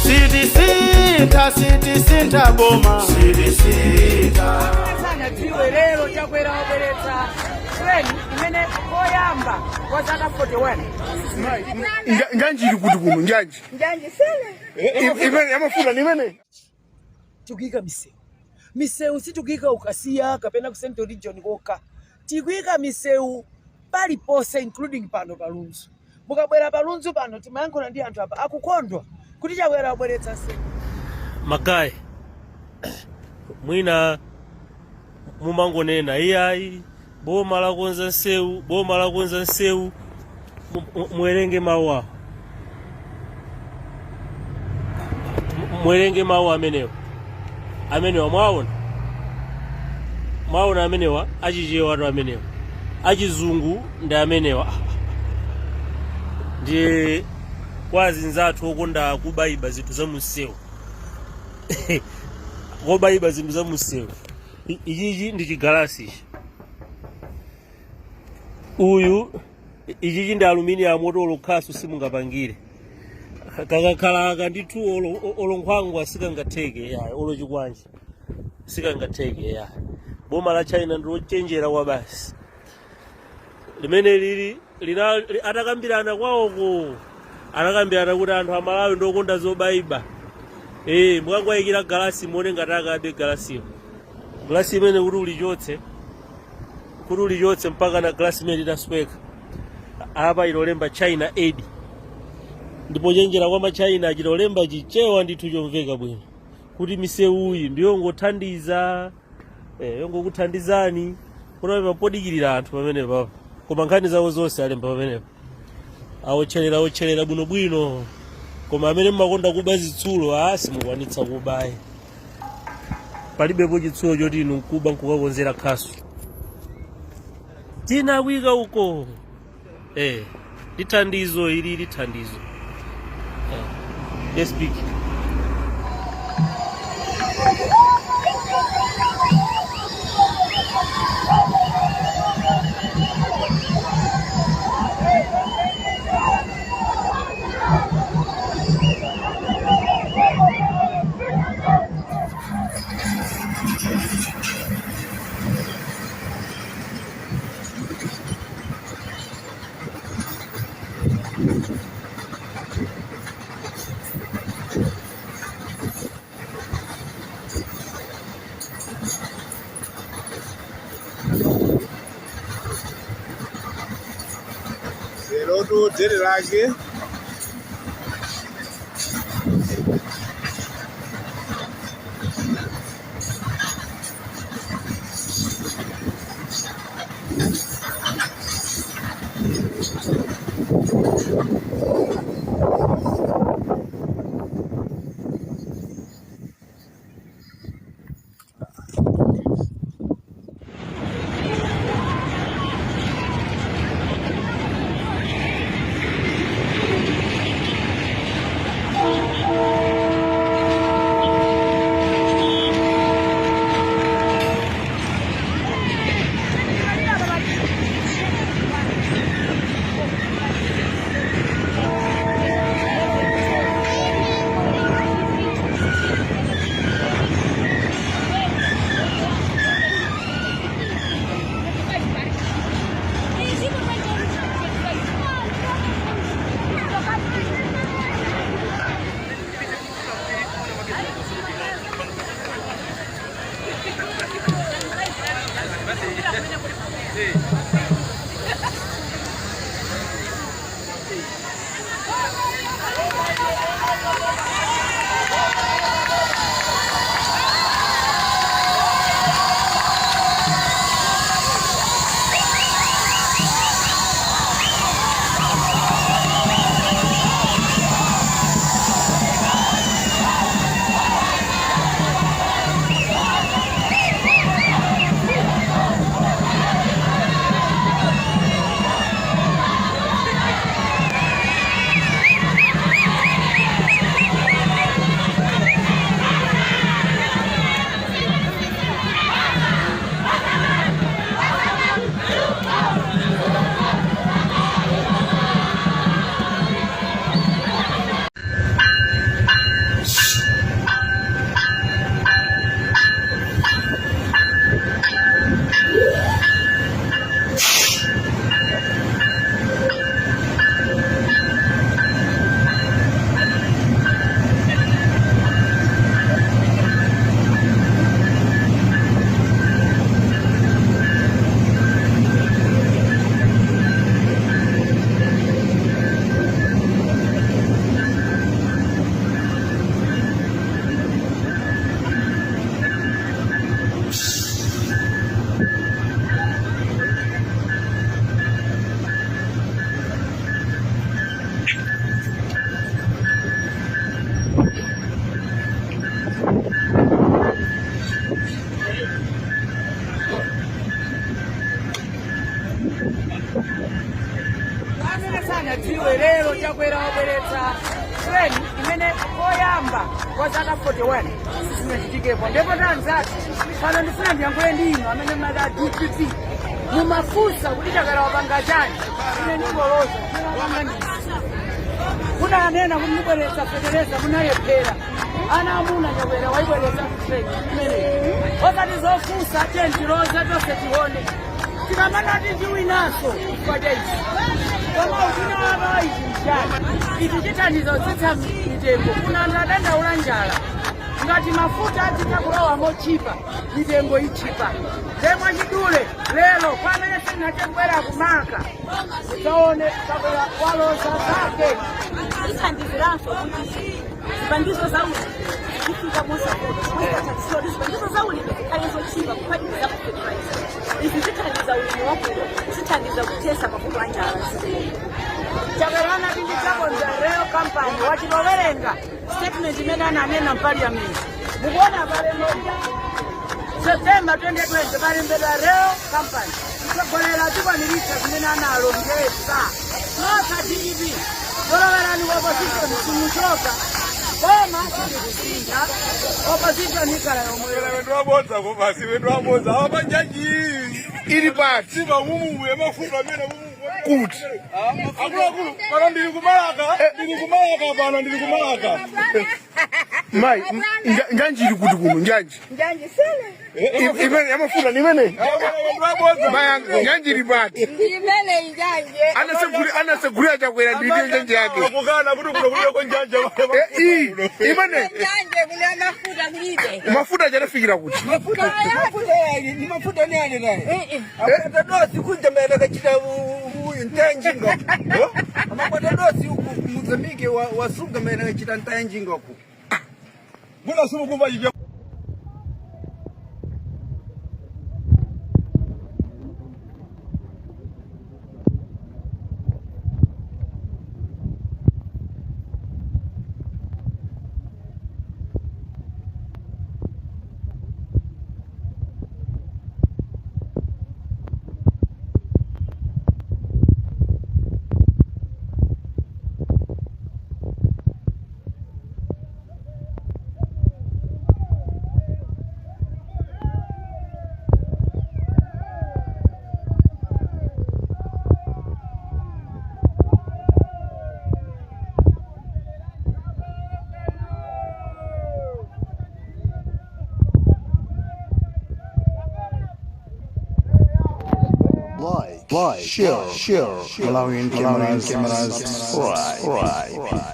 Sitisintha, sitisintha boma, sitisintha. Sanadziwe lero Chakwera wabweretsa train imene koyamba kwa zaka 41. Njanji ili kuti kuno njanji? Njanji sele. Imene yamafuta ni imene. Tikuyika misewu. Misewu sitikuyika ku Kasiya kapena ku Central Region kokha. Tikuyika misewu paliponse, including pano pa Lunzu. Mukabwera pa Lunzu pano, timayankhula ndi anthu apa, akukondwa kuti Chakwera wabweretsa nsewu. Magayi, mwina mumangonena, "Iyayi, boma lakonza nsewu, boma lakonza nsewu." Muwerenge mawu awo. Muwerenge mawu amenewa. Amenewa mwaona, mwaona amenewa achichewatu, amenewa achizungu ndi amenewa. Ndiye kwa azinzathu okonda kubayiba zinthu za munsewu, kobayiba zinthu za munsewu, ichichi ndi chigalasi ichi. Uyu, ichichi ndi aluminium oti olo khasu simungapangire. Kakakhala aka ndithu, olo nkhwangwa sikangatheke yayi, olo chikwanje sikangatheke yayi. Boma la China ndilochenjera kwa basi. Limene lili atakambirana kwawoko, anakambirana kuti anthu Amalawi ndiokonda zobayiba. Mukangwayikira galasi, muone ngati akabe galasiyo. Galasi imene kuti ulichotse mpaka na galasi imene itasweka. Apa ilolemba China Aid, ndipo chenjera kwa machina achitolemba Chichewa ndithu chomveka bwino kuti misewuyi ndiyongothandiza, yongokuthandizani kuti podikirira anthu pamene papa, koma nkhani zawo zonse alemba pamenepo, awotcherera, awotcherera bwinobwino. Koma amene mmakonda kuba zitsulo, a simukwanitsa kubayi. Palibepo chitsulo choti inu nkuba nkukakonzera khasu. Tinakwika uko, lithandizo ili, lithandizo. Yes, speak. Lero dere lake. Koyamba kwa zaka 41 sizinachitikepo. Ndipo anzathu pano ndifuna ndiyankhule ndi inu amene mati a DPP mumafunsa kuti Chakwera wapanga chani. Ine ndingoloza chimene ndisi munanena kuti mubweretsa fetereza, munalephera. Ana amuna, Chakwera waibweretsa imeneyi, osati zofunsa. Tiye tiloze tonse tione tikamanati tiwinaso chifukwa cha ichi. Koma ubwino wapa ichi nchani? Ichi chithandiza kutsitsa mitengo. Kuna anthu adandaula njala. Ngati mafuta achita kulowa mochipa, mitengo ichipa. Ndemwe chidule lero kwa amene sitinachebwera kumaka udzaone Chakwera waloza zake. Zithandiziranso kuti zipangizo za ulimi zifika mosavuta. Chifukwa kuti zipangizo za ulimi zikhale zochipa, kuphatikiza ku fertilizer. Izi zithandiza ulimi wakuno, zithandiza kuthetsa mavuto a njala mdziko. Chakwera anati ndidzakonza rail company. Wachitowerenga statement imene ananena m'parliament. Mukuona palemboja September 2020 palembedwa rail company. Mtsogoleri atikwaniritsa zimene analonjeza. Nosa DPP, zolowerani ku opposition, simuchoka koma sitikusintha. Opposition ikhala yomweyo. Wendwabodza kobasi, wendwabodza apa. Njanji ili pati? Siva mumumu yemafuta amene kuti akuluakulu pano ndili kumalaka, ndili kumalaka pano, ndili kumalaka. Mai, njanji ili kuti kuno? Njanji Njanji sele. Imene yamafuta ni imene? Maya, njanji ili pati? Imene njanji. Anasegulira Chakwera ndiyo njanji yake. Kukana kuti kuno kuleko njanja. Eh, iyi imene Njanje kuli mafuta kulibe. Mafuta achanafikira kuti? Kaya. Ni mafuta ni ale naye amakwata dosi kunja mbele kachita uyu ntayanjinga amakwata dosi uku Mozambique wasunga mbele kachita ntayanjinga uku. Mbona simukumva chicha? Like, share, Malawian cameras, subscribe.